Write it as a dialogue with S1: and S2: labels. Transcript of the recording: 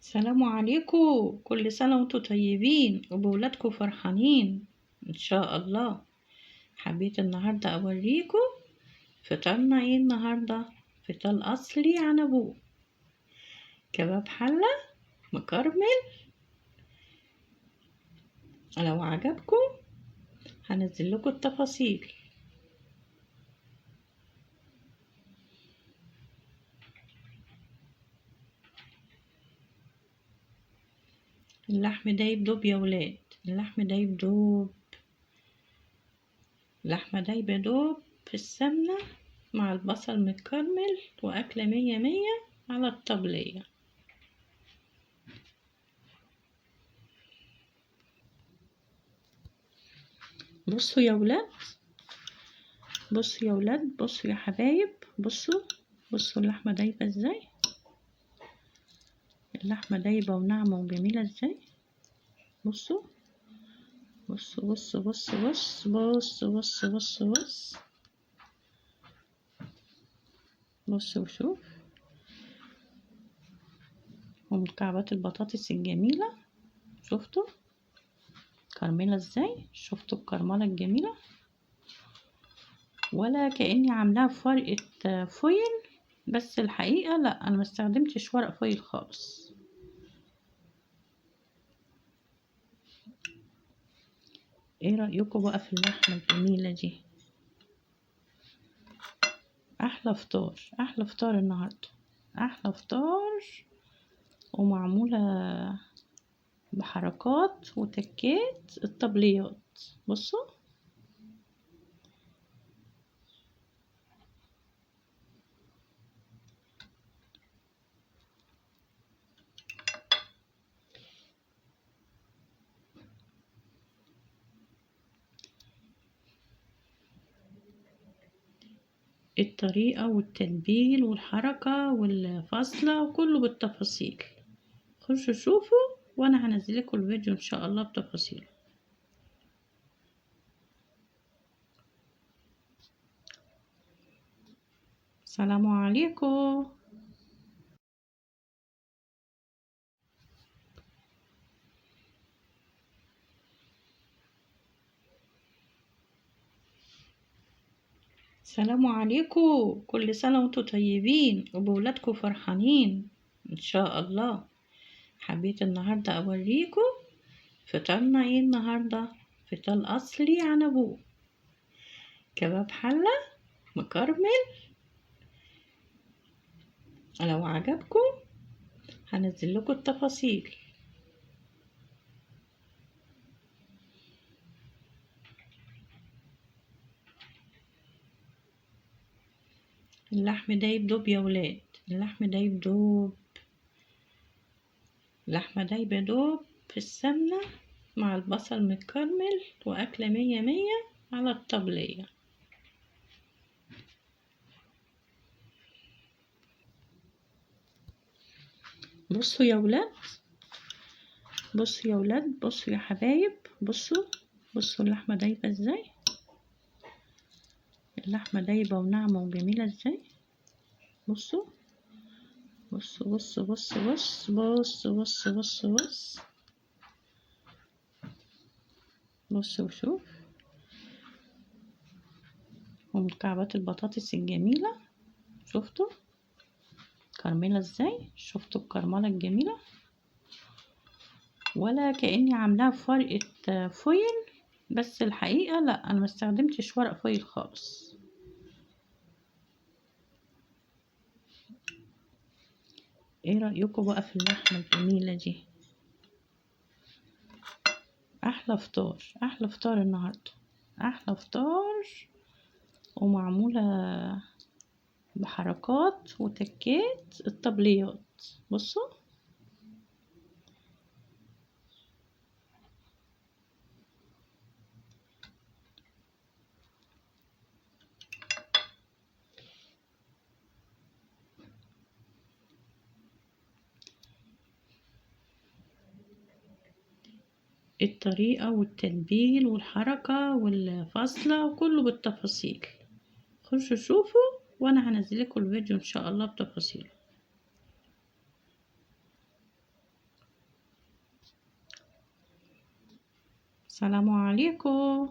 S1: السلام عليكم، كل سنة وانتم طيبين وبولادكم فرحانين ان شاء الله. حبيت النهاردة اوريكم فطارنا ايه النهاردة. فطار اصلي عن ابوه، كباب حلة مكرمل. لو عجبكم هنزل لكم التفاصيل. اللحم ده يدوب يا ولاد، اللحم ده يدوب، اللحمة ده يدوب في السمنة مع البصل متكرمل، وأكلة مية مية على الطبلية. بصوا يا ولاد، بصوا يا ولاد، بصوا يا حبايب، بصوا بصوا اللحمة دايبة ازاي، اللحمة دايبة وناعمة وجميلة ازاي. بصوا بصوا بصوا بصوا بصوا بصوا بصوا بص بصوا وشوف، ومكعبات البطاطس الجميلة، شفتوا كرملة ازاي، شفتوا الكرملة الجميلة، ولا كأني عاملاها في ورقة فويل، بس الحقيقة لا، انا ما استخدمتش ورق فويل خالص. ايه رأيكم بقى في اللحمة الجميلة دي؟ احلى فطار، احلى فطار النهاردة، احلى فطار، ومعمولة بحركات وتكات الطبليات. بصوا الطريقة والتتبيل والحركة والفاصلة وكله بالتفاصيل. خشوا شوفوا وانا هنزل لكم الفيديو ان شاء الله بتفاصيله. السلام عليكم. السلام عليكم، كل سنة وانتم طيبين وبولادكم فرحانين ان شاء الله. حبيت النهاردة اوريكم فطارنا ايه النهاردة. فطار اصلي عن ابوه، كباب حلة مكرمل. لو عجبكم هنزل لكم التفاصيل. اللحم ده يدوب يا ولاد، اللحم ده يدوب، اللحمة ده يدوب في السمنة مع البصل متكرمل، وأكلة مية مية على الطبلية. بصوا يا ولاد، بصوا يا ولاد، بصوا يا حبايب، بصوا بصوا اللحمة دايبة ازاي، اللحمة دايبة وناعمة وجميلة ازاي. بصوا بصوا بصوا بصوا بصوا بصوا بصوا بص بصوا وشوف، ومكعبات البطاطس الجميلة، شفتوا كرملة ازاي، شفتوا الكرملة الجميلة، ولا كأني عاملاها في ورقة فويل، بس الحقيقة لا، انا ما استخدمتش ورق فويل خالص. ايه رأيكم بقى في اللحمة الجميلة دي؟ احلى فطار، احلى فطار النهاردة، احلى فطار، ومعمولة بحركات وتكات الطبليات. بصوا الطريقة والتتبيل والحركة والفاصلة وكله بالتفاصيل. خشوا شوفوا وانا هنزل لكم الفيديو ان شاء الله بتفاصيله. السلام عليكم.